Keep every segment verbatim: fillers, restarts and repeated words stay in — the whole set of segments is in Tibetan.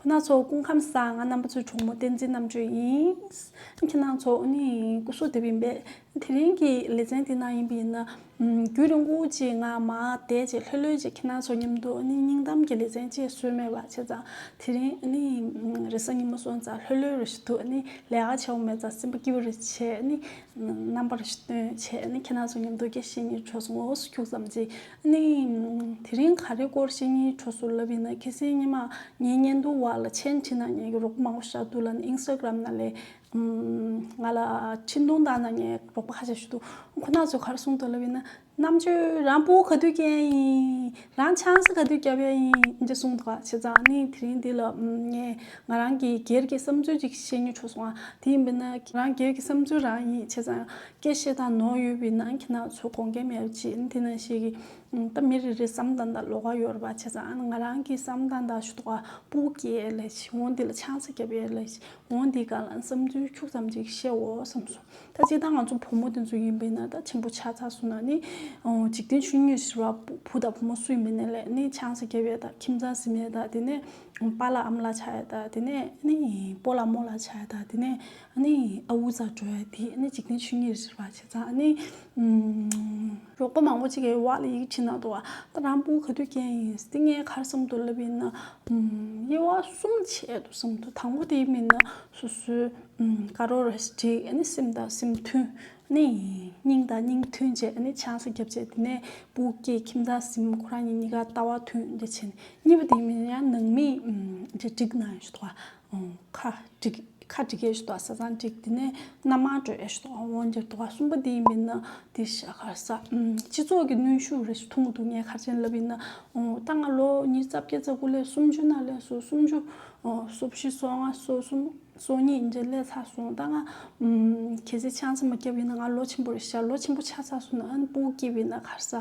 ཁྱེད་རང་ཚོ་སྐུ་ཁམས་བཟང་། ང་རྣམ་པ་ཚོའི་གྲོགས་མོ་བསྟན་འཛིན་རྣམ་དཔྱོད་ཡིན། ཁྱེད་རང་ཚོ་ཨ་ནི་སྐུ་གཟུགས་བདེ་པོ་ཡིན་པས། དེ་རིང་གི་ལེ་ཚན་འདི་ནང་ཡིན་པ་ཡིན་ན། ཨམ། རྒྱུན་རིང་པོ་ཅིག་ང་མར་བསྡད་བྱས་ལྷོད་ལྷོད་ཅིག་ཁྱེད་རང་ཚོ་མཉམ་དུ་ཨ་ནི་སྙིང་གཏམ་གྱི་ལེ་ཚན་ཅིག་བཟོས་མེད་པ་བྱས་ཙང་། དེ་རིང་ཨ་ནི་རེས་གཟའ་ཉི་མ་སོང་ཙང་ལྷོད་ལྷོད་རེ་ཞིག་འདུག་ཨ་ནི་ལས་ཀ་བྱེད་པ་མེད་ཙང་སེམས་པ་སྐྱིད་པོ་རེ་བྱས། ཨ་ནི་རྣམ་པ་རེ་ཞིག་སྟོན་བྱས། ཨ་ནི་ཁྱེད་རང་ཚོ་མཉམ་དུ་སྐད་བཤད་སྙིང་བྲོ་སོང་ངོ་སུ་ཁྱུག་ཙམ་ཅིག་ཨ་ནི་དེ་རིང་ག་རེ་སྐོར་བཤད་སྙིང་བྲོ་སོང་ལབ་ཡིན་ན། ཁ་སང་ཉི་མ་ངའི་བརྙན་ཐུང་འོག་ལ་མཆན་བྲིས་གནང་མཁན་གྱི་རོགས་པ་མང་པོ་ཞིག་འདུག་ལབ་ནས་ཨིན་སི་ཊ་གྷ་རམ་ནང་ལ། ཨམ། ང་ལ་འཕྲིན་ཐུང་བཏང་གནང་མཁན་རོགས་པ་ཁ་ཤས་ཤིག་འདུག་ཁོ་རང་ཚོས་ག་རེ་གསུངས་འདུག་ལབ་ཡིན་ན། རྣམ་དཔྱོད་རང་ཕྲུ་གུ་ག་དུས་སྐྱེ་ཡ་ཡིན། རང་ཆང་ས་ག་དུས་བརྒྱབ་ཡ་ཡིན། འདི་གསུངས་འདུག་ག་བྱས་ཙང་ཨ་ནི་དེ་རིང་འདི་ལ། ཨམ། ངས་ང་རང་གི་སྒེར་གྱི་བསམ་ཚུལ་ཅིག་བཤད་སྙིང་བྲོ་སོང་ཨ། དེ་ཡིན་པས་ན་རང་སྒེར་གྱི་བསམ་ཚུལ་རང་ཡིན། བྱས་ཙང་སྐད་བཤད་སྟངས་ནོར་ཡོད་པ་ཡིན་ན་ཁྱེད་རང་ཚོ་དགོངས་འགལ་མེད་པ་ཅིག་ཨ་ནི་དེ་ནང་བཞིན་གྱི། ཨམ། ད་མི་རེ་རེ་བསམ་སྟངས་དང་ལོགས་ཀ་ཡོད་རེད་པ། བྱས་ཙང་ཨ་ནི་ང་རང་གི་བསམ་སྟངས་དང་ཞུ་དོག་ག་སྤུ་གུ་སྐྱེ་ཡས་ལས་ཅིག་འོ་འདི་ལ་ཆང་ས་བརྒྱབ་ཡས་ལས་ཅིག་འོ་འདི་སྒང་ལ་བསམ་ཚུལ་ཁྱུག་ཙམ་ཅིག་བཤད་འོ་བསམ་སོང་། ད་སྤྱིར་བཏང་ང་ཚོ་བུ་མོ་དེ་ཚོ་ཡིན་པས་ན་ད་ཆེན་པོ་ཆགས་ཚར་སོང་ན་ནི། ཨོ། འཇིག་རྟེན་ཆོས་ཉིད་ཟེར་བ་བུ་བུ་དང་བུ་མོ་སུ་ཡིན་པ་ནས་ལས་ནི་ཆང་ས་བརྒྱབ་ཡས་དང་ཁྱིམ་ཚང་ཟིན་ཡས་དང་། དེ་ནས་པཱ་ལགས་ཨ་མ་ལགས་ཆགས་ཡས་དང་། དེ་ནས་ནི་སྤོ་ལགས་རྨོ་ལགས་ཆགས་ཡས་དང་། དེ་ནས་ནི་ཨ་ཁུ་ཚ་འགྲོ་ཡས་དེ་ནི་འཇིག་རྟེན་ཆོས་ཉིད་ཟེར་བ་བྱས་ཙང་ནི། ཨུམ། རོགས་པ་མང་པོ་ཅིག་གིས་འོག་ལ་ཡི་གེ་བྲིས་གནང་འདུག་ག་ད་རང་སྤུ་གུ་ག་དུས་སྐྱེ་ཡིན་དེ་ངས་ག་རེ་བསམ་འདུག་ལབ་ཡིན་ན། ཨུམ། དབྱེ་བ་གསུམ་ཕྱེ་འདུག་བསམ་འདུག་དང་པོ་དེ་མིན་ན་སོ་སོའི། ཨུམ། དགའ་རོགས་རེ་ཞིག་བསྒྲིགས། ཨ་ནི་སེམས་དང་སེམས་མཐུན། ཨ་ནི་སྙིང་དང་སྙིང་མཐུན་བྱས། ཨ་ནི་ཆང་ས་བརྒྱབ་བྱས། དེ་ནས་སྤུ་གུ་སྐྱེས། ཁྱིམ་ཚང་ཟིན། ཁོ་རང་གཉིས་གཉིས་ཀ་ལྟ་བ་མཐུན་འདྲ་བྱས་ནས། གཉིས་པ་དེ་མིན་ཡང་ནང་མི། ཨུམ། འདྲ་བསྒྲིགས་གནང་ཡོད་ཞུ་དོག་ག་ཁ་བསྒྲིགས། ཁ་བསྒྲིགས་ཡས་ཞུ་དོག་བཟའ་ཚང་བསྒྲིགས། དེ་ནས་མནའ་མ་སྤྲོད་ཡས་ཞུ་དོག་འོ་འདིར་འདུག་ག་གསུམ་པ་དེ་ཡིན་པས་ན་དེ་ཤ་ཁར་ས། ཨུམ། སྤྱི་ཚོགས་ཀྱི་གནོན་ཤུགས་རེ་ཞིག་ཐུང་གི་འདུག་ངས་ག་རེ་བྱས་ལབ་ཡིན་ན། ཨོ། ད་ང་ལོ་ཉི་ཤུ་རྩ་བརྒྱད་རྩ་དགུ་སླེབས། སུམ་ཅུ་ནང་སླེབས་སོང་། སུམ་ཅུ། ཨོ། སོ་བཞི། སོ་ལྔ། སོ་གསུམ། སོ་གཉིས་འདྲ་སླེབས་ཚར་སོང་། ད་ང་། ཨུམ། གལ་སྲིད་ཆང་ས་མ་བརྒྱབ་ཡིན་ན་ང་ལོ་ཆེན་པོ་རེད་ཤག་ལོ་ཆེན་པོ་ཆགས་ཚར་སོང་ན་ཨ་ནི་སྤུ་གུ་སྐྱེས་པ་ཡིན་ན་ག་རེ་ཟ།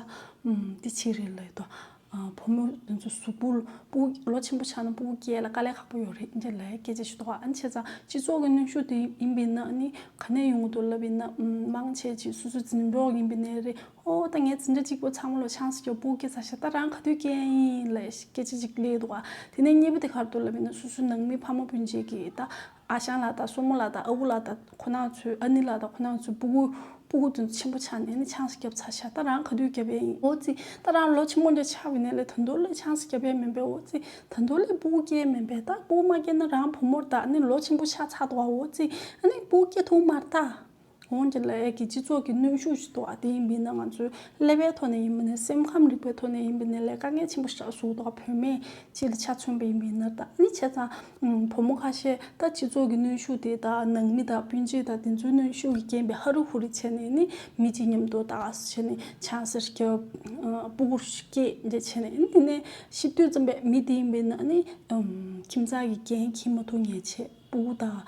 ཨུམ། འདི་ཅིག་རེད་ལབ་ཡོད་དོ། ཨ། བུ་མོ་དེ་ཚོ་གཟུགས་པོ་སྤུ་གུ་ལོ་ཆེན་པོ་ཆགས་ན་སྤུ་གུ་སྐྱེ་ཡས་ལ་དཀའ་ལས་ཁག་པོ་ཡོད་རེད་འདྲ་ལབ་ཡས་སྐད་ཆ་ཞིག་འདུག་ག་ཨ་ནི་བྱས་ཙང་སྤྱི་ཚོགས་ཀྱི་གནོན་ཤུགས་དེ་ཡིན་པ་ཡིན་ན་ཨ་ནི་ག་ནས་ཡོང་གི་འདུག་ལབ་ཡིན་ན། ཨུམ། མང་ཆེ་ཅིག་སོ་སོའི་འཛིན་གྲོགས་ཡིན་པ་ནས་རེད། ཨོ། ད་ངའི་འཛིན་གྲྭ་གཅིག་པོ་ཚང་མ་ལོ་ཆང་ས་བརྒྱབ་སྤུ་གུ་སྐྱེས་ཚར་ཤག་ད་རང་ག་དུས་སྐྱེ་ཡིན་ལབ་སྐད་ཆ་ཅིག་སླེབས་འདུག་ག་དེ་ནས་གཉིས་པ་དེ་ག་རེ་འདུག་ལབ་ཡིན་ན། སོ་སོའི་ནང་མི་ཕ་མ་སྤུན་མཆེད་ཀྱིས་ད་ཨ་ཞང་ལགས་དང་སྲུ་མོ་ལགས་དང་ཨ་ཁུ་ལགས་དང་ཁོ་རང་ཚོའི། ཨ་ནེ་ལགས་དང་ཁོ་རང་ཚོའི་སྤུ་གུ་སྤུ་གུ་དེ་ཚོ་ཆེན་པོ་ཆགས་ནས་ནི་ཆང་ས་བརྒྱབ་ཚར་ཤག་ད་རང་ག་དུས་བརྒྱབ་ཡས་ཡིན། འོ་ཙི། ད་རང་ལོ་ཆེན་པོ་འདྲ་ཆགས་པ་ཡིན་ན་ལས་ད་དུང་ལས་ཆང་ས་བརྒྱབ་ཡས་མིན་པས། འོ་ཙི། ད་དུང་ལས་སྤུ་གུ་སྐྱེ་ཡས་མིན་པས། ད་སྤུ་གུ་མ་སྐྱེས་ན་རང་བུ་མོ་རེད། ད་ཨ་ནི་ལོ་ཆེན་པོ་ཆགས་ཚར་འདུག་ག་འོ་ཙི། ཨ་ནི་སྤུ་གུ་སྐྱེ་ཐུབ་མ་རེད་ད། འོ་འདི་ལབ་ཡས་ཀྱི་སྤྱི་ཚོགས་ཀྱི་གནོན་ཤུགས་ཤིག་འདུག་ག་དེ་ཡིན་པ་ཡིན་ན་ང་ཚོའི་ཀླད་པའི་ཐོག་ནས་ཡིན་པ་ནས་སེམས་ཁམས་རིག་པའི་ཐོག་ནས་ཡིན་པ་ནས་ལས་དཀའ་ངལ་ཆེན་པོ་ཞིག་བཟོ་འདུག་ག་བུད་མེད་སྤྱི་ལ་ཆ་མཚོན་པ་ཡིན་པ་ཡིན་ན། ད་ཨ་ནི་བྱས་ཙང་། ཨུམ། བུ་མོ་ཁ་ཤས་ད་སྤྱི་ཚོགས་ཀྱི་གནོན་ཤུགས་དེ་དང་ནང་མི་དང་སྤུན་མཆེད་དང་དེ་ཚོའི་གནོན་ཤུགས་ཀྱི་རྐྱེན་པས་ཧ་རུ་ཧུ་རུ་བྱས་ནས་ནི་མི་གཅིག་མཉམ་དུ་ད་ག་སེ་བྱས་ནས་ཆང་ས་རྒྱབ། ཨ། སྤུ་གུ་སྐྱེས་འདྲ་བྱས་ནས་ཨ་ནི་དེ་ནས་ཤི་དུས་ཙམ་པས་མི་དེ་ཡིན་པ་ཡིན་ན་ཨ་ནི། ཨུམ། ཁྱིམ་ཚང་གི་འགན་འཁྱེར་མ་ཐུབ་མཁན་བྱས། སྤུ་གུ་དང་།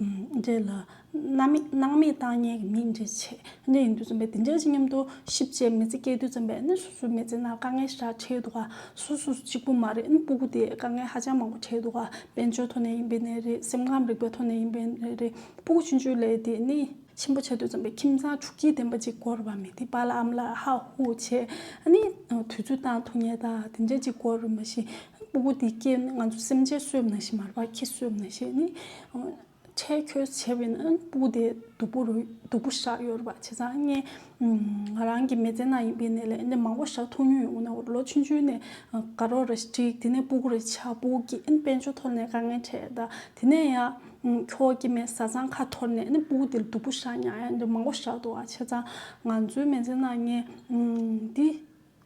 ཨུམ། འདྲེ་ལ་སྣང་མེད་སྣང་མེད་བཏང་མཁན་གྱི་མི་འདྲ་བྱས། འདྲ་ཡིན་དུས་ཙམ་པས་དེ་འདྲ་ཅིག་མཉམ་དུ་ཤི་བྱས་མི་ཚེ་སྐྱེལ་དུས་ཙམ་པས་ནི་སོ་སོའི་མི་ཚེ་ནང་དཀའ་ངལ་ཞེ་དྲག་འཕྲད་འདུག་ག་སོ་སོ་གཅིག་པུ་མ་རེད། ཨ་ནི་སྤུ་གུ་དེ་དཀའ་ངལ་ཧ་ཅང་མང་པོ་འཕྲད་འདུག་ག་དཔལ་འབྱོར་ཐོག་ནས་ཡིན་པ་ཡིན་ནའི་རེད། སེམས་ཁམས་རིག་པའི་ཐོག་ནས་ཡིན་པ་ཡིན་ནའི་རེད། སྤུ་གུ་ཆུང་ཆུང་ལས་དེ་ནི་ཆེན་པོ་ཆགས་དུས་ཙམ་པས་ཁྱིམ་ཚང་དྲུག་སྐྱིད་ལྡན་པ་ཅིག་དགོས་རེད་པ། མི་དེ་པཱ་ལགས་ཨ་མ་ལགས་ཧ་ཧུ་བྱས། ཨ་ནི་དུས་ཚོད་བཏང་ཐུབ་མཁན་དང་དེ་འདྲ་ཅིག་དགོས་རེད། མ་གཞི་སྤུ་གུ་དེ་སྐྱེས་ནས་ང་ཚོ་སེམས་ཅན་གསོས་པ་ནང་བཞིན་མ་རེད་པ། ཁྱི་གསོས་པ་ནང་བཞིན། ཨ་ནི། འཕྲལ་འཁྱོལ་བྱས་པ་ཡིན་ན་སྤུ་གུ་དེ་སྡུག་པོ་རུ་སྡུག་པོ་ཞེ་དྲག་ཡོད་རེད་པ། བྱས་ཙང་ངས་ང་རང་གི་མི་ཚེ་ནང་ཡིན་པ་ཡིན་ནའི་ལས་འདི་མང་པོ་ཞེ་དྲག་མཐོང་མྱོང་ཡོད། འོ་ན་ལོ་ཆུང་ཆུང་ནས་དགའ་རོགས་རེ་བསྒྲིགས། དེ་ནས་སྤུ་གུ་རེ་ཆགས། སྤུ་གུ་སྐྱེས། ཨ་ནི་དཔལ་འབྱོར་ཐོག་ནས་དཀའ་ངལ་འཕྲད། ད་དེ་ནས་ཡང་ཁྱོ་ག་སྐྱེས་མ་བཟའ་ཚང་ཁ་འཐོར་ནས་ཨ་ནི་སྤུ་གུ་དེ་ལ་སྡུག་པོ་ཞེ་དྲག་མྱངས་ཡ་འདི་མང་པོ་ཞེ་དྲག་འདུག་ག་བྱས་ཙང་ང་ཚོའི་མི་ཚེ་ནང་ངས་འདི།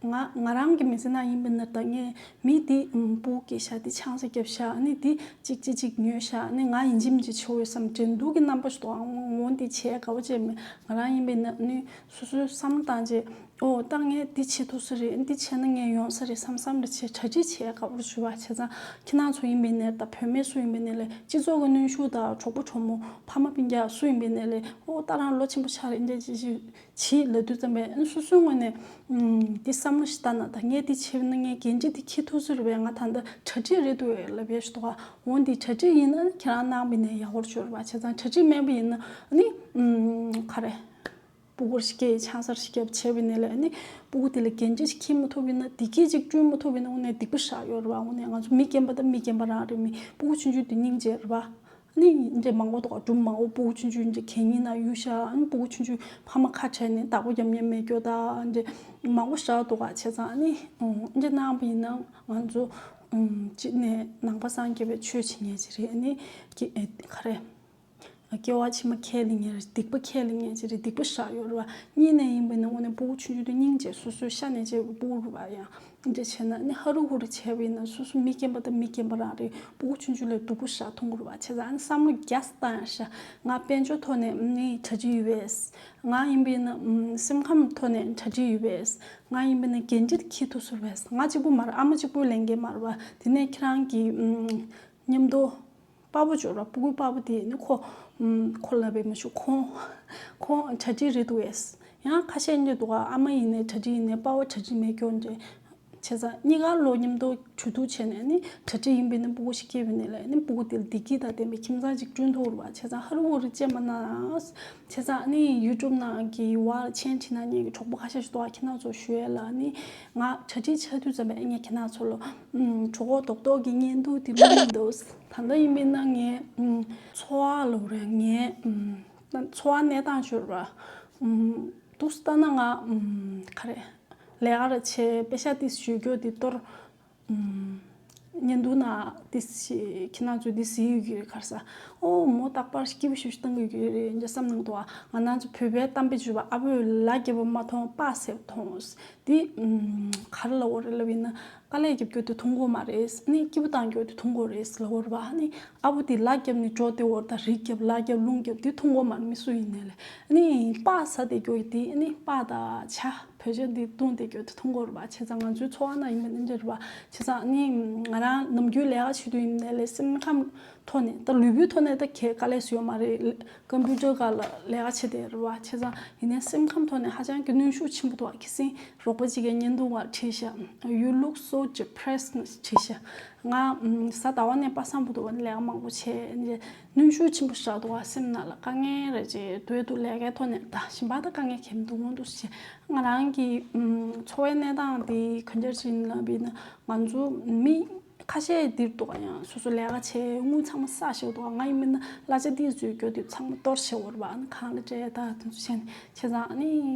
ང་ང་རང་གི་མི་ཚེ་ནང་ཡིན་པ་ན་ད་ངས་མི་འདི་སྤུ་གུ་སྐྱེས་ཤག་འདི་ཆང་ས་བརྒྱབ་ཤག་ཨ་ནི་འདི་གཅིག་གཅིག་གཅིག་ཉོས་ཤག་ཨ་ནི་ང་ཡིན་གཅིག་མིན་གཅིག་བྱེད་འོས་བསམ་འགྲན་བསྡུར་གྱི་རྣམ་པ་ཞིག་འདུག་ཨང་། འོ་འདི་བྱས་དགའ་པོ་བྱས་མེད། ང་རང་ཡིན་པ་ན་ཨ་ནི་སོ་སོའི་བསམ་བློ་བཏང་རྗེས། ཨོ་ད་ངས་འདི་བྱེད་ཐུབ་ས་རེད། འདི་བྱས་ན་ངས་ཡོང་ས་རེད་བསམ་བསམ་རེ་བྱས་གྲ་སྒྲིག་བྱས་དགའ་པོ་ཞུ་བ་བྱས་ཙང་། ཁྱེད་རང་ཚོ་ཡིན་པ་ན་ད་བུད་མེད་སུ་ཡིན་པ་ན་ལས་སྤྱི་ཚོགས་ཀྱི་གནོན་ཤུགས་དང་གྲོགས་པོ་གྲོགས་མོ་ཕ་མ་སྤུན་ཀྱག་སུ་ཡིན་པ་ན་ལས་ཨོ་ད་རང་ལོ་ཆེན་པོ་ཆགས་རེད་འདི་འདྲ་ཅིག་ཅིག་བྱེད་ལབ་དུས་ཙམ་པས་སོ་སོའི་ངོས་ནས་ཨུམ། འདི་བསམ་བློ་ཞིག་བཏང་ན་ད་ངས་འདི་བྱས་ན་ངས་འགན་འཁྲི་འདི་འཁྱེར་ཐུབ་ས་རེད་པས། ང་ད་ལྟ་གྲ་སྒྲིག་རེད་འདུག་ལབ་ཡས་ཞིག་འདུག་ག་འོ་འདི་གྲ་སྒྲིག་ཡིན་ན་ཁྱེད་རང་གནང་བ་ཡིན་ན་ཡག་པོ་ཞིག་རེད་པ། བྱས་ཙང་གྲ་སྒྲིག་མེད་པ་ཡིན་ན་ནི་ཨུམ། ག་རེ། སྤུ་གུར་ཞིག་སྐྱེས་ཆང་སར་ཞིག་བརྒྱབ་བྱས་པའི་ནས་ལས་ནི་སྤུ་གུ་དེ་ལ་འགན་འཁྲི་ཞིག་འཁྱེར་མ་ཐུབ་པ་ཡིན་ན་བདེ་སྐྱིད་ཅིག་བསྐྲུན་མ་ཐུབ་པ་ཡིན་ན་དངོས་གནས་སྡིག་པ་བསགས་ཡོད་རེད་བ། དངོས་གནས་ང་ཚོ་མི་རྒན་པ་དང་མི་རྒན་པ་རང་རེད། མི་སྤུ་གུ་ཆུང་ཆུང་དེ་སྙིང་རྗེ་རེད་བ། ནི་འདྲེ་མང་པོ་འདུག་ག་སྒྲུང་མང་པོ་སྤུ་གུ་ཆུང་ཆུང་འདྲེ་གད་སྙིགས་ནང་གཡུག་བཞག་ཨ་ནི་སྤུ་གུ་ཆུང་ཆུང་ཕ་མ་ཁ་བྲལ་ནས་བདག་པོ་རྒྱབ་མཁན་མེད་སྐྱོ་ད་འདྲེ་མང་པོ་བཞག་འདུག་ག་བྱས་ཙང་ནི་འདྲེ་གནང་བ་ཡིན་ན་ང་ཚོ་གཅིག་ནས་ནང་པ་སངས་རྒྱས་པའི་ཆོས་བྱེད་མཁན་ཅིག་རེད། ནི་ག་རེ། སྐྱེ་བ་ཕྱི་མ་ཁས་ལེན་མཁན་རེད། སྡིག་པ་ཁས་ལེན་མཁན་ཅིག་རེད། སྡིག་པ་བཞག་ཡོད་རེད་བ། གཉིས་ནས་ཡིན་པ་ཡིན་ན་དངོས་གནས་སྤུ་གུ་ཆུང་ཆུང་དེ་སྙིང་རྗེ་སོ་སོའི་ཤ་ནས་བཅད་པའི་སྤུ་གུ་རེད་བ། ཡང་འདྲ་བྱས་ན་ནི་ཧ་རུ་ཧུ་རུ་བྱས་པ་ཡིན་ན་སོ་སོ་མི་རྒན་པ་དང་མི་རྒན་པ་རང་རེད། སྤུ་གུ་ཆུང་ཆུང་ལ་སྡུག་པོ་བཞག་ཐུབ་ཀྱི་རེད་བ། བྱས་ཙང་ཨ་ནི་བསམ་བློ་རྒྱ་ཆེ་བཏང་ཡ་ཤ། ང་དཔལ་འབྱོར་ཐོག་ནས་ནི་གྲ་སྒྲིག་ཡོད་པས། ང་ཡིན་པ་ཡིན་ན་སེམས་ཁམས་ཐོག་ནས་གྲ་སྒྲིག་ཡོད་པས། ང་ཡིན་པ་ཡིན་ན་འགན་འཁྲི་འཁྱེར་ཐུབ་ཚོད་པས། ང་གཅིག་པུ་མ་རེད། ཨ་མ་གཅིག་པུས་ལས་འགན་མ་རེད་བ། དེ་ནས་ཁྱེད་རང་གི་མཉམ་དུ་པ་ཕ་འབྱོར་བ། སྤུ་གུའི་པ་ཕ་དེ་ནི་ཁོ། ཁོ་ལབ་པའི་མ་ཞུ་ཁོང་། ཁོང་གྲ་སྒྲིག་རེད་འདུག་གས། ཡང་ཁ་ཤས་འདི་འདུག་ག་ཨ་མ་ཡིན་ནའི་གྲ་སྒྲིག་ཡིན་ནའི་པ་ཕ་གྲ་སྒྲིག་མེད་སྐྱོ་འདྲ། བྱས་ཙང་གཉིས་ཀ་ལོ་མཉམ་དུ་གྲོས་བསྡུར་བྱས་ནས་ནི་གྲ་སྒྲིག་ཡིན་པས་ནི་སྤུ་གུ་ཞིག་སྐྱེས་པའི་ནས་ལས་ནི་སྤུ་གུ་དེ་ལ་བདེ་སྐྱིད་དང་ལྡན་པའི་ཁྱིམ་ཚང་ཅིག་བསྐྲུན་ཐུབ་རེད་བ། བྱས་ཙང་ཧ་རུ་ཧུ་རུ་བྱས་མ་གནང་། བྱས་ཙང་ནི་ཡུ་ཊུབ་ནང་གི་བར་མཆན་བྲིས་གནང་མཁན་གྱི་གྲོགས་པོ་ཁ་ཤས་ཤིག་འདུག་ག་ཁྱེད་རང་ཚོ་ཞུ་ཡས་ལ་ནི་ང་གྲ་སྒྲིག་བྱ་དུས་ཙམ་པས་ངས་ཁྱེད་རང་ཚོ་ལ་གྲོད་ཁོག་རྡོག་རྡོག་གི་བརྙན་ཐུང་དེ་མི་ཡིན་འདུག་ད་ལྟ་ཡིན་པས་ན་ངས་འཚོ་བ་ལོ་རེ་ངས་འཚོ་བ་གནས་སྟངས་ཤོར་བ། འདུག་སེ་ལྟ་ན་ང་ག་རེ་ལས་ཀ་རེ་བྱས་པེ་ཤ་ཏིས་ཞུ་རྒྱུ་དེ་གཏོར། བརྙན་ཐུང་ནང་ཏིས་ཞིག་ཁྱེད་རང་ཚོས་འདི་གཟིགས་ཡོད་ཀྱི་རེད། ག་རེ་ཟ། ཨོ་མོ་རྟག་པར་སྐྱིད་པོ་ཞིག་བཏང་གི་ཡོད་ཀྱི་རེད་འདྲ་བསམ་གནང་འདུག་ང་རང་ཚོ་བོད་པའི་གཏམ་དཔེ་བརྗོད་པ་ཨ་ཕོས་ལ་རྒྱབ་པ་མ་མཐོང་པ་ཟེར་མཐོང་། འདི་ག་རེ་ལབ་དགོས་རེད་ལབ་ཡིན་ན། དཀའ་ལས་རྒྱབ་རྒྱུ་དེ་མཐོང་གི་མ་རེད། ནི་སྐྱིད་པོ་བཏང་རྒྱུ་དེ་མཐོང་གི་རེད་ལབ་དགོས་རེད་པ། ནི་ཨ་ཕོ་དེ་ལ་རྒྱབ་ནས་འགྲོ་བསྡད་ཡོད་རེད། ད་རི་རྒྱབ་ལ་རྒྱབ་ལུང་རྒྱབ་དེ་མཐོང་གི་མ་རེད། མི་སུ་ཡིན་ནའི་ལས། ནི་པ་ཟ་བསྡད་རྒྱུ་དེ་ནི་པ་དང་ཇ་བོད་ཇ་འདི་བཏུང་བསྡད་རྒྱུ་དེ་མཐོང་གི་རེད་པ། བྱས་ཙང་ང་ཚོའི་འཚོ་བ་ནང་ཡིན་པ་ནི་འདྲ་རེད་པ། བྱས་ཙང་ནི་ང་རང་ནམ་རྒྱུན་ལས་ཀ་བྱེད་དུས་ཡིན་ནའི་ལས་སེམས་ཁམས་ཐོག་ནས་ད་ལུས་པོའི་ཐོག་ནས་ད་གས་དཀའ་ལས་བཟོས་ཡོད་མ་རེད། ཀམ་པུ་ཊར་སྒང་ལ་ལས་ཀ་བྱེད་བསྡད་ཡོད་རེད་པ། བྱས་ཙང་ཡིན་ནའི་སེམས་ཁམས་ཐོག་ནས་ཧ་ཅང་གི་གནོན་ཤུགས་ཆེན་པོ་འདུག་པ། ཁ་སང་རོགས་པ་གཅིག་གིས་བརྙན་ཐུང་བར་བྲིས་ཤག You look so depressed བྲིས་ཤག་ང་གཟའ་ཟླ་བ་ནས་པ་སངས་པོ་འདུག་པ། ལས་ཀ་མང་པོ་བྱས་ནས་གནོན་ཤུགས་ཆེན་པོ་བཞག་འདུག་པ། སེམས་ནང་ལ་དཀའ་ངལ་རེད་ཅེས་འདུག་འདུག་ལས་ཀའི་ཐོག་ནས་ད་གཞན་པ་ད་དཀའ་ངལ་གང་ཡང་མི་འདུག་འོང་འདུག་ཟེར། ང་རང་གི་འཚོ་བའི་གནས་སྟངས་འདི་ག་འདྲ་ཞིག་ཡིན་ལབ་ན་ང་ཚོ་མི་ཁ་ཤས་འདིར་འདུག་ག་ཡང་སོ་སོ་ལས་ཀ་བྱས་དངུལ་ཚང་མ་བསགས་བཞག་འདུག་ག་ང་ཡིན་མིན་ན་གླ་ཆ་འདི་བཟོས་རྒྱུ་དེ་ཚང་མ་གཏོར་བཞག་འོར་བ་ཨ་ནི་གང་ལ་སྤྲད་ད་དེ་ཚོ་བྱས་ནས་བྱས་ཙང་ཨ་ནི་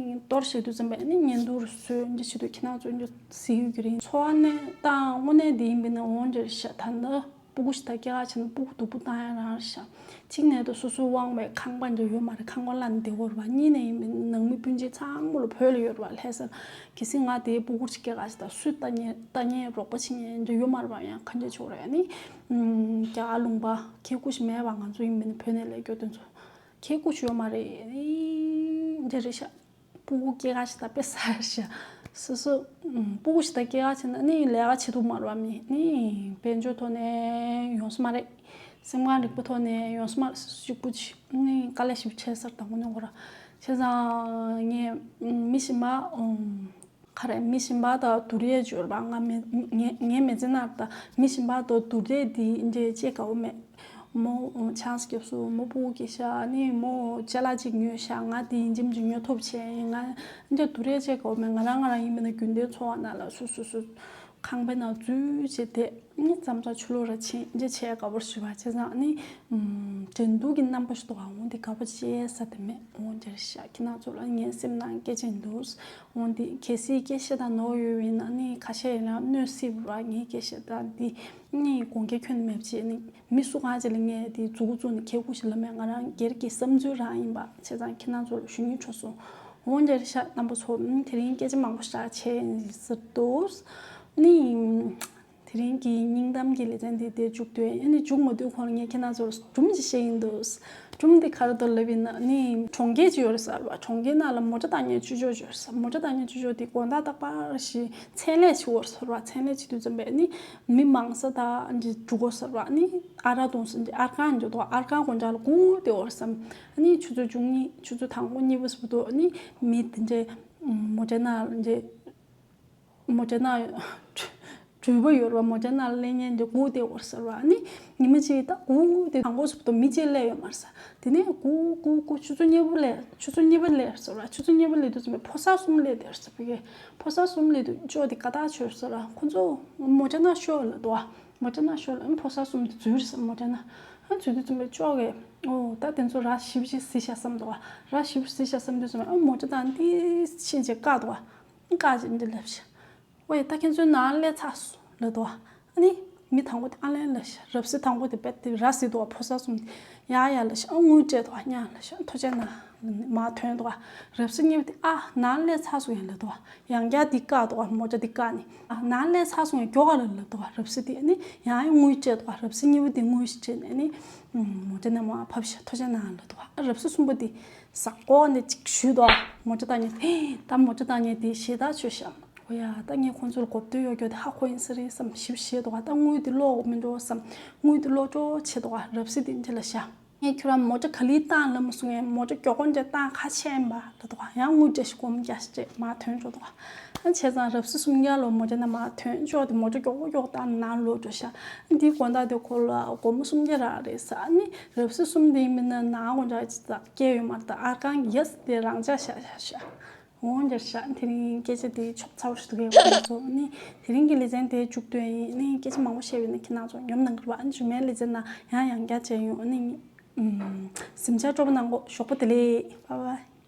གཏོར་བཞག་དུས་ཙམ་པས་ཨ་ནི་བརྙན་ཐུང་རུ་བཟོས་འདི་བྱེད་དུས་ཁྱེད་རང་ཚོ་འདི་གཟིགས་ཡོད་ཀྱི་རེད། འཚོ་བ་གནས་སྟངས་དངོས་གནས་འདི་ཡིན་པས་ན་འོང་འདྲ་ཤག་ད་ལྟ་སྤུ་གུ་ཞིག་དང་སྐྱེས་སྐར་བྱས་ན་སྤུ་གུ་སྡུག་པོ་བཏང་ཡ་རང་རེད་ཤག་གཅིག་ནས་ད་སོ་སོའི་དབང་བའི་ཁང་པ་འདྲ་ཡོད་མ་རེད། ཁང་པ་བླངས་ནས་བསྡད་ཡོད་རེད་པ། གཉིས་ནས་ཡིན་པའི་ནང་མི་སྤུན་མཆེད་ཚང་མ་ལ་བོད་ལ་ཡོད་རེད་པ། ལྷ་ས་གལ་སྲིད་ང་དེའི་སྤུ་གུར་ཅིག་སྐྱེས་སྐར་ཞིག་དང་སུས་ལྟ་མཁན་ལྟ་མཁན་རོགས་པ་བྱེད་མཁན་འདྲ་ཡོད་མ་རེད་པ། ཡང་ག་འདྲ་ཆོག་རེད། ཨ་ནི་རྒྱ་གར་ལུང་པ་ཁེ་ཁུ་ཞིག་མེད་པ། ང་ཚོ་ཡིན་པའི་ནི་བོད་ནས་ལས་སྐྱོ་དེ་ཚོ་ཁེ་ཁུ་ཞིག་ཡོད་མ་རེད། ཨ་ནི་འདྲ་རེད་ཤག་སྤུ་གུ་སྐྱེས་སྐར་ཞིག་དང་དཔེ་ཟ་ཤག་སོ་སོ་ཨུམ་སྤུ་གུ་ཞིག་དང་སྐྱེས་སྐར་བྱས་ན་ནི་ལས་ཀ་བྱེད་ཐུབ་མ་རེད་པ། མི་ནི་དཔལ་འབྱོར་ཐོག་ནས་ཡོང་ས་མ་རེད། སེམས་ཁམས་རིག་པའི་ཐོག་ནས་ཡོང་ས་མ་རེད། སོ་སོ་གཅིག་པུ་ཅིག་ནི་དཀའ་ལས་ཞིག་བྱས་ཟེར་དང་པོ་ནས་འོ་ར་བྱས་ཙང་ངས་མི་གཞན་པ་ཨུམ་ག་རེ་མི་གཞན་པ་དང་བསྡུར་ཡས་སྦྱོར་བ་ང་མི་ངའི་མི་ཚེ་ནང་ད་མི་གཞན་པ་དང་བསྡུར་ཡས་འདི་འདྲའི་ཅེས་དགའ་བོ་མེད། མོ་ཆང་སྐྱབས་སུ་མོ་སྤུ་གུ་སྐྱེས་ཤག་ནི་མོ་ཅ་ལག་ཅིག་ཉོས་ཤག་ང་དེ་ཡིན་ཅིམ་ཅིག་ཉོ་ཐུབ་བྱས་ཡིན། ང་འདི་དུ་རེ་བྱེད་དགོས་མེད། ང་རང་ང་རང་ཡིན་མིན་ན་རྒྱུན་ལྡན་འཚོ་བ་ནང་ལ་སུ་སུ་སུ་ཁང་པའི་ནང་འཛུལ་བྱས་དེ་ནི་མཚམས་མཚམས་ཆུ་ལོག་ར་ཕྱིན་འདི་བྱས་དགའ་པོར་ཞུ་བ་བྱས་ཙང་ནི་འགྲན་བསྡུར་གྱི་རྣམ་པ་ཞིག་འདུག་ག་འོང་དེ་དགའ་པོ་བྱས་ས་དེ་མེད། འོང་འདིར་ཤག་ཁྱེད་རང་ཚོ་ལ་ངའི་སེམས་ནང་སྐད་ཆ་འདུག་འོང་དེ་གལ་སྲིད་སྐད་ཆ་དང་ནོར་ཡོད་པ་ཡིན་ན་ནི་ཁ་ཤས་ཡིན་ན་གནོད་སྲིད་པ་ངའི་སྐད་ཆ་དང་འདི་ནི་དགོངས་འགལ་ཁྱོན་ནས་མེད་བྱས་ནི། མི་སུ་གང་ཅིག་ལ་ངས་དེ་མཛུབ་གུ་བཙུགས་ནས་ཁེ་ཁུ་ཞིག་ལབ་མེད། ང་རང་སྒེར་གྱི་བསམ་ཚུལ་རང་ཡིན་པ་བྱས་ཙང་ཁྱེད་རང་ཚོ་ལ་ཞུ་སྙིང་བྲོ་སོང་། འོང་འདིར་ཤག་རྣམ་པ་ཚོ་དེ་རིང་སྐད་ཆ་མང་པོ་ཞིག་བྱས་ཟེར་འདུག་ནི་དེ་རིང་གི་སྙིང་གཏམ་གྱི་ལེ་ཚན་འདི་དེ་མཇུག་བསྡུས། ཨ་ནི་མཇུག་མ་བསྡུས་གོང་ལ་ངས་ཁྱེད་རང་ཚོར་སྒྲུང་ཅིག་བཤད་ཡིན་འདུག་སྒྲུང་འདི་ག་རེ་འདུག་ལབ་ཡིན་ན་ནི་གྲོང་ཁྱེར་ཅིག་ཡོད་རེད་ཟེར་བ། གྲོང་ཁྱེར་ནང་ལ་མོ་ཊ་བཏང་མཁན་ཆུ་ཅོག་ཅིག་ཡོད་རེད་ཟེར། མོ་ཊ་བཏང་མཁན་ཆུ་ཅོག་དེ་དགོང་དག་རྟག་པར་ཞིག་མཚན་ལས་བྱེད་ཀྱི་ཡོད་རེད་ཟེར་བ། མཚན་ལས་བྱེད་དུས་ཙམ་པས་ནི་མི་མང་ས་དང་འདི་འགྲོ་གི་ཡོད་རེད་ཟེར་བ། ནི་ཨ་རག་འཐུང་ས་འདི་ཨར་ཁང་འདི་འདུག་ཨར་ཁང་སྒོ་འགྲམ་ལ་སྒུག་བསྡད་ཡོད་རེད་ཟེར། ནི་ཆུ་ཚོད་བཅུ་གཉིས་ཆུ་ཚོད་དང་པོ་གཉིས་པ་ཟེར་བ་འདུག་ནི་མི་དེ་འདྲས་མོ་ཊ་ནང་འདྲས་མོ་ཊ་ནང་། གྲུས་པ་ཡོད་རེད་བ། མོ་ཅག་ནང་ལ་སླེབས་མཁན་དེ་སྒུག་བསྡད་ཡོད་རེད་ཟེར་བ། ཨ་ནི་ཉི་མ་གཅིག་ད་སྒུག་བསྡད། དང་པོ་ཚུགས་དུས་མི་གཅིག་སླེབས་ཡོད་མ་རེད་ཟེར། དེ་ནས་སྒུག་སྒུག་སྒུག་ཆུ་ཚོད་གཉིས་པ་སླེབས། ཆུ་ཚོད་གཉིས་པ་སླེབས་ཟེར་བ། ཆུ་ཚོད་གཉིས་པ་སླེབས་དུས་ཙམ་པ་ཕོ་གསར་གསུམ་སླེབས་བསྡད་ཡོད་རེད་ཟེར་བ། ཕོ་གསར་གསུམ་སླེབས་དུས་ཅོག་དེ་དགའ་ཐག་ཆོད་ཟེར་བ། ཁོ་ཚོ་མོ་ཅག་ནང་ཤོག་ལབ་འདུག་བ། མོ་ཅག་ནང་ཤོག་ལབ། ཨ་ནི་ཕོ་གསར་གསུམ་དེ་འཛུལ་རེད་ཟེར། མོ་ཅག་ནང་ཨ་འཛུལ་དུས་ཙམ་པ་ཅོག་གིས་ཨོ་ད་དེ་ཚོ་ར་ཞིབ་ཅིག་གཟིགས་ཤག་བསམ་འདུག་བ། ར་ཞིབ་གཟིགས་ཤག་བསམ་དུས་ཙམ་པ་ཨ་མོ་ཅག་དང་འདི་ཕྱིན་ཆད་བཀག་འདུག་བ། བཀག་ཅིག་འདི་ལབ་ཤག་ཝེ་ད་ཁྱེད་ཚོའི་ནང་སླེབས་ཚར་སོང་ལབ་འདུག་བ། ཨ་ནི་མི་དང་པོ་དེ་ཨ་ལན་ལབ་ཤག་རབ་གསལ་དང་པོ་དེ་རྦད་དེ་ར་བཟི་འདུག་བ། ཕོ་གསར་གསུམ་དེ་ཡ་ཡ་ལབ་ཤག་ཨ་དངུལ་སྤྲད་འདུག་བ། ཉ་ལབ་ཤག་ཨ་ཐུགས་རྗེ་གནང་། མར་ཐོན་འདུག་བ། རབ་གསལ་གཉིས་པ་དེ་ཨ་ནང་སླེབས་ཚར་སོང་ཡ་ལབ་འདུག་བ། ཡང་བསྐྱར་དེ་བཀག་འདུག་བ། མོ་ཅག་དེ་བཀག་ནས་ཨ་ནང་སླེབས་ཚར་སོང་ཡ། མགྱོགས་ག་ལ་ལབ་འདུག་བ། རབ་གསལ་དེ་ཨ་ནི་ཡང་ཡང་དངུལ་སྤྲད་འདུག་བ། རབ་གསལ་གཉིས་པ་དེ་དངུལ་ཞིག་སྤྲད་ནས་ཨ་ནི་མོ་ཅག་ནང་མར་ཕབ་ཤག་ཐུགས་རྗེ་གནང་ལབ་འདུག་བ། ཨ་རབ་གསལ་གསུམ་པོ་དེ་ཟ་ཀོ་ནས་ཅིག་ཞུས་འདུག་བ། མོ་ཅག་ལྟ་མཁན་དེ་ད་མོ་ཅག་ལྟ་མཁན་དེ་ཞེ་དྲག་ཆོད་ཤག་ཨོ་ཡ་ད་ངས་ཁོང་ཚོར་གོ་བསྡུར་གཡོག་རྒྱུ་དེ་ཧ་གོ་ཡིན་ས་རེད་བསམ། ཞིབ་བཤད་འདུག་བ། ད་དངུལ་དེ་ཀློག་མི་འགྲོ་བསམ། དངུལ་དེ་ཀློག་ཅོག་བྱེད་འདུག་བ། རབ་གསལ་དེ་འདི་ལ་བཞག་ངས་ཁྱོད་རང་མོ་ཅག་ག་ལེར་བཏང་ལབ་མ་སོང་ངས། མོ་ཅག་མགྱོགས་པོ་འདྲ་བཏང་ཁ་ཕྱེ་ཡིན་པ་ལབ་འདུག་བ། ཡང་དངུལ་འདྲ་ཞིག་སྒོར་མོ་བརྒྱ་ཞིག་སྤྲད། མར་ཐོན་འགྲོ་འདུག་བ། ཨ་བྱས་ཙང་རབ་གསལ་སུམ་བརྒྱ་ལོ་མོ་ཅག་ནང་མར་ཐོན་ཅོག་དེ་མོ་ཅག་མགྱོགས་པོ་མགྱོགས་བཏང་ནང་ལོག་འགྲོ་ཤག་འདིའི་དགོང་དག་དེ་ཁོ་ལ་སྒོར་མོ་སུམ་བརྒྱ་རག་རེད་ཟེར། ཨ་ནི་རབ་གསལ་གསུམ་དེ་མིན་ན་ནང་དགོང་དག་ཅིག་ཙག་སྐྱེས་ཡོད་མ་རེད། ད་ཨར་ཁང་གི་ཡས་དེ་རང་འཇགས་བཞག་བཞག་ཤག་འོང་རྒྱུར་བཞག་དེ་རིང་སྐད་ཆ་དེ་ཆོབ་ཚ་བོ་ཞིག་འདུག་གས། ཁོང་ཚོ་ནི་དེ་རིང་གི་ལེ་ཚན་དེ་མཇུག་སྡོད་ཡིན། ནི་སྐད་ཆ་མང་པོ་བཤད་པ་ཡིན་ན་ཁྱེད་རང་ཚོ་ཉོབ་གནང་གི་རེད་པ། ཨ་ནི་རྗེས་མའི་ལེ་ཚན་ནང་ཡང་ཡང་བསྐྱར་མཇལ་ཡོང་། ཨ་ནི་གཟིམ་འཇག་སྤྲོ་པོ་གནང་གོ། ཞོགས་པ་བདེ་ལེགས། བྷའི་བྷའི།